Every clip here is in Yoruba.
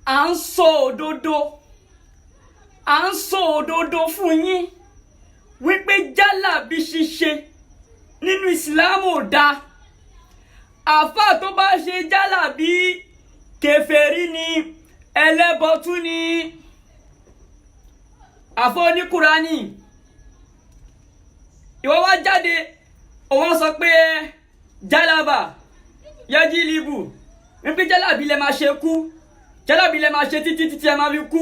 À ń sọ òdodo, à ń sọ òdodo fún yín wípé jálàbí ṣíṣe nínú ìsìlámù ò dáa. Àáfàá tó bá ṣe jálàbí, kèfèrí ni, ẹlẹ́bọtú ni. Àfọ oníkùránì, ìwọ wá jáde, òun sọ pé jálàbà yẹjìlìbù, wípé jálàbí lẹ máa ṣe kú, jálàbí lẹ máa ṣe títí títí ẹ máa fi kú.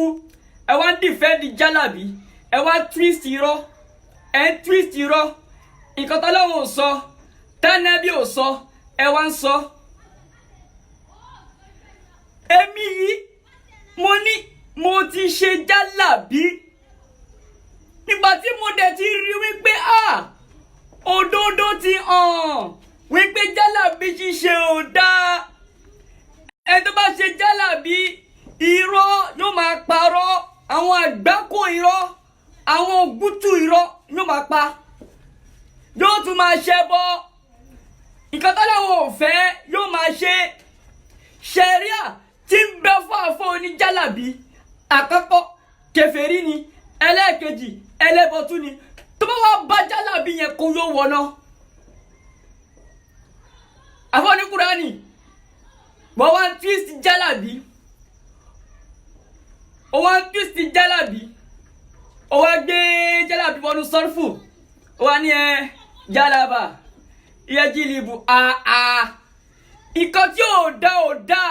Ẹ wá ń defend jálàbí, ẹ wá twist irọ́, ẹ ń twist irọ́. Nǹkan tọ́lọ́run ò sọ, tánẹ́bí ò sọ, ẹ wá ń sọ. Èmi yìí, mo ní mo ti ṣe jálàbí. Nígbà tí mo dẹ̀ ti rí wípé a òdodo ti hàn wípé jálàbí ṣíṣe ò dáa, ẹ tó bá ṣe jálàbí, irọ́ yóò máa parọ́, àwọn àgbákò irọ́, àwọn ògútù irọ́ yóò máa pa, yóò tún máa ṣẹbọ, nǹkan tọ́lọ́run ò fẹ́ yóò máa ṣe. Ṣẹ̀ríà tí ń bẹ fún àfọ oníjálàbí, àkọ́kọ́, kèfèrí ni; ẹlẹ́ẹ̀kejì, ẹlẹ́bọtú ni. Tó bá wà bá jálàbí yẹn kó, yóò wọná. Àfọ oníkúránì, wọ́n wá ń twist jálàbí, ó wá ń twist jálàbí, ó wá gbé jálàbí wọnú sọ́rfù, ó wá ní ẹ jálàbà yẹjìlìbù. Àà, nǹkan tí ò dá ò dá,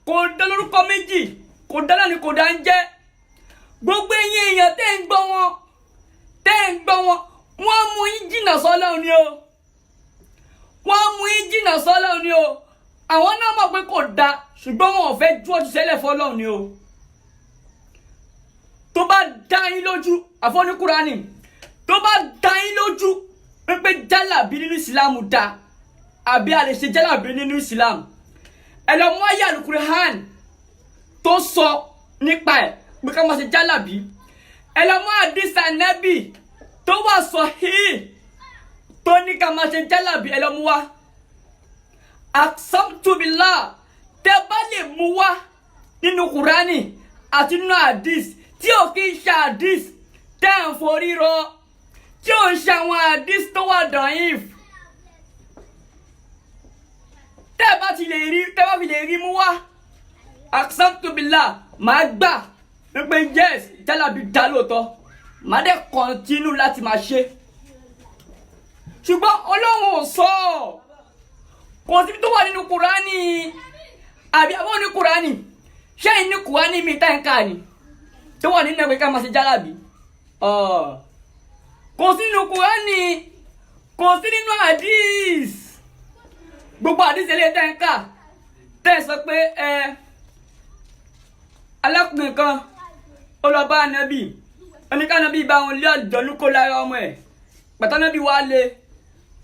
kò dá lórúkọ méjì, kò dá náà ni kò dá ń jẹ́. Gbogbo ẹ̀yin èèyàn tẹ́ ń gbọ́ wọn, tẹ́ ń gbọ́ wọn, wọ́n mú yín jìnnà sọ́lọ́run ni o, wọ́n mú yín jìnnà sọ́lọ́run ni o. Àwọn náà mọ̀ pé kò dáa, ṣùgbọ́n wọn ò fẹ́ ju ọtí sẹ́lẹ̀ fọlọ́run ni o. Tó bá dá yín lójú, àfọ́níkúránì, tó bá dá yín lójú pé jálàbí nínú ìsìlámù dá, àbí a lè ṣe jálàbí nínú ìsìlámù, ẹ lọ mú ayé àlùkùránì tó sọ nípa ẹ̀ pé ká máa ṣe jálàbí. Ẹ lọ mú àdìsá nẹ́bì tó wà sahih tó ní ká máa ṣe jálàbí, ẹ lọ mú wá. Aqsamtu billah, tẹ bá lè mú wá nínú kùránì àti nínú àdìs tí ò kí ń ṣe àdìs tẹ́ ń forí rọ, tí ò ń ṣe àwọn àdìs tó wà da'if, tẹ́ bá ti lè rí, tẹ́ bá fi lè rí mú wá, aqsamtu billah, màá gbà wípé yes, jálàbí dá lóòótọ́, màá dẹ̀ continue láti máa ṣe. Ṣùgbọ́n Ọlọ́run ò sọ ọ́, kò síbi tó wà nínú kùránì. Àbí àwọn ní kùránì, ṣé ní kùránì mi tá ń kà ní tó wà nínú ẹgbẹ́ ká máa ṣe jálàbí? Kò sí nínú kùránì, kò sí nínú hadith. Gbogbo hadith eléyìí tá ń kà, tẹ́ ẹ sọ pé ẹ alákùnrin kan ó lọ bá ànábì, oníkànábì bá wọn lé àjọ̀nú kó lára ọmọ ẹ̀. Pàtànábì wá lé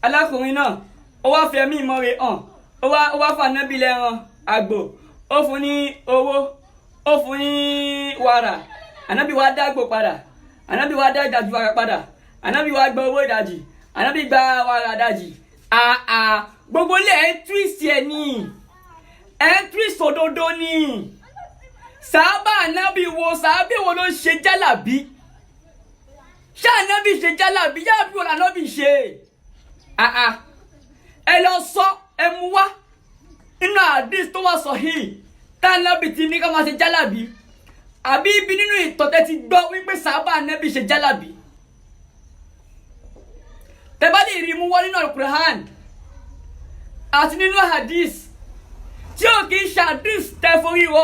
alákùnrin náà, ó wá fi ẹ̀mí ìmọ̀re hàn, ó wá fún ànábì lẹ́ran àgbò, ó fún ní owó, ó fún ní wàrà. Ànábì wá dágbò padà, ànábì wá dá ìdajì wàrà padà, ànábì wá gba owó ìdajì, ànábì gba wàrà ìdajì. Àà, gbogbo ilé ẹ̀ ń twist ẹ̀ ní, ẹ̀ ń twist òdodo ní. Sàábà ànábì wo, sàábì wo ló ń ṣe jálàbí? Ṣé ànábì ṣe jálàbí? Jálàbí wo lànábì ṣe? Àà, ẹ lọ sọ, ẹ mú wá nínú àdìs tó wà sahih tánábì ti ní ká máa ṣe jálàbí, àbí ibi nínú ìtọ́tẹ́ ti gbọ́ wípé sàábà ànábì ṣe jálàbí. Tẹ́ bá lè rí mú wá nínú alukur'an àti nínú hadith tí ò kì í ṣe hadith tẹ́ forí wọ,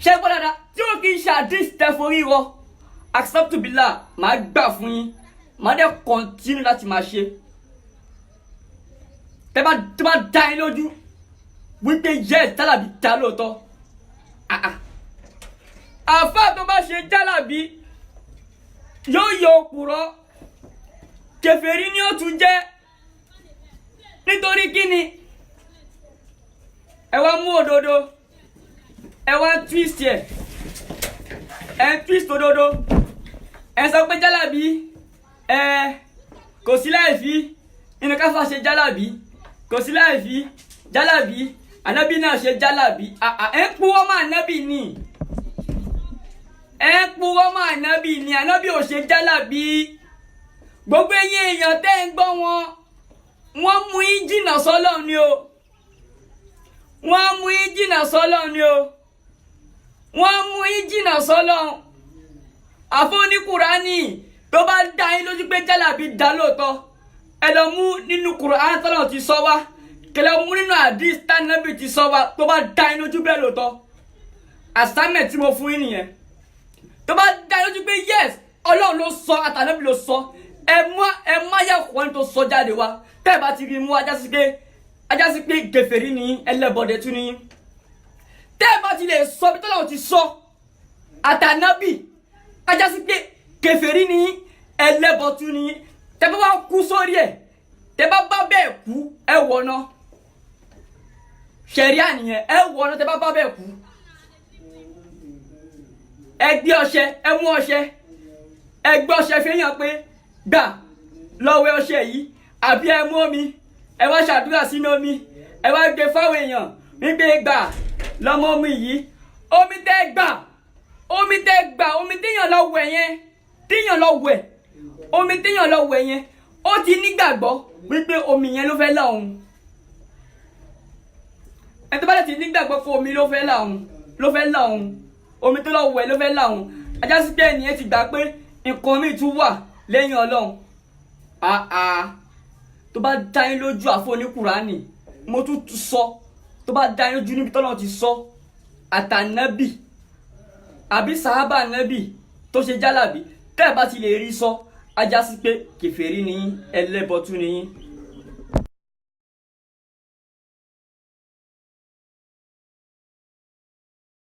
ṣe gbọ́ dáadáa, tí ò kì í ṣe hadith tẹ́ forí wọ, aqsamtu billah, màá gbà fún yín, màá dẹ̀ continue láti máa ṣe. Tẹ́ bá dá yín lójú wípé yes, jálàbí dá lóòótọ́. Àfáà tó bá ṣe jálàbí yóò yọ òpùrọ́, kèfèrí ni ó tún jẹ́. Nítorí kíni? Ẹ wá mú òdodo, ẹ wá twist ẹ, ẹ twist òdodo. Ẹ sọ pé jálàbí ẹ kò sí láìfí nínú káfá ṣe jálàbí, kò sí láìfí jálàbí, ànábì náà ṣe jálàbí. Ẹ ń purọ́ mọ́ ànábì ni. Ẹ ń purọ́ mọ́ ànábì ni. Ànábì ò ṣe jálàbí. Gbogbo eyín èèyàn tẹ́ ń gbọ́ wọn, wọ́n mú yín jìnnà sọ́lọ́run ni o. Wọ́n mú yín jìnnà sọ́lọ́run ni o. Wọ́n mú yín jìnnà sọ́lọ́run. Àfọ́níkùránì tó bá dá yín lójú pé jálàbí dá lóòótọ́, ẹ lọ mú nínú Kùránì tọ́lọ̀ ti sọ wá, kẹlẹ mú nínú àdìs tánàbì ti sọ wá. Tó bá dá yín lójú bẹ́ẹ̀ lóòótọ́, assignment tí mo fún yín nìyẹn. Tó bá dá yín lójú pé yes, Ọlọ́run ló sọ, àtànábì ló sọ, ẹ mú àyà Kùránì tó sọ jáde wá. Tẹ́ ẹ bá ti rí mú, ajásí pé gèfèrí ni, ẹlẹ́bọ̀dẹ̀ tún ni. Tẹ́ ẹ bá ti lè sọ bí tọ́lọ́run ti sọ àtànábì, ajásí pé kèfèrí ni, ẹlẹ́bọ tún ni. Tẹ́ bá wá kú sórí ẹ̀, tẹ́ bá bá bẹ́ẹ̀ kú, ẹ wọ̀nà ṣẹ̀ríà nìyẹn. Ẹ wọ̀nà tẹ́ bá bá bẹ́ẹ̀ kú. Ẹ gbé ọṣẹ, ẹ mú ọṣẹ, ẹ gbé ọṣẹ fi hàn pé gbà lọ́wọ́ ọṣẹ yìí, àbí ẹ mú omi, ẹ wá ṣàdúrà sínú omi, ẹ wá gbé fáwọn èèyàn wípé gbà lọ́mọ omi yìí. Omi tẹ́ gbà, omi tẹ́ gbà, omi téèyàn lọ wẹ̀ yẹn, téèyàn lọ wẹ̀, omi téèyàn lọ wẹ̀ yẹn, ó ti nígbàgbọ́ wípé omi yẹn ló fẹ́ là òun. Ẹni tó bá ti nígbàgbọ́ pé omi ló fẹ́ là òun, ló fẹ́ là òun, omi tó lọ wẹ̀ ló fẹ́ là òun, ajásí pé ẹnìyẹn ti gbà pé nǹkan míì tún wà lẹ́yìn Ọlọ́run. Àà, tó bá dá yín lójú, àfọ oníkùránì, mo tún sọ, tó bá dá yín lójú níbi tọ́lọ́run ti sọ àtànábì àbí sàhábà nábì tó ṣe jálàbí, tẹ́ ẹ bá ti lè rí sọ, ajá sí pé kèfèrí ni yín, ẹlẹ́bọ tún ni yín.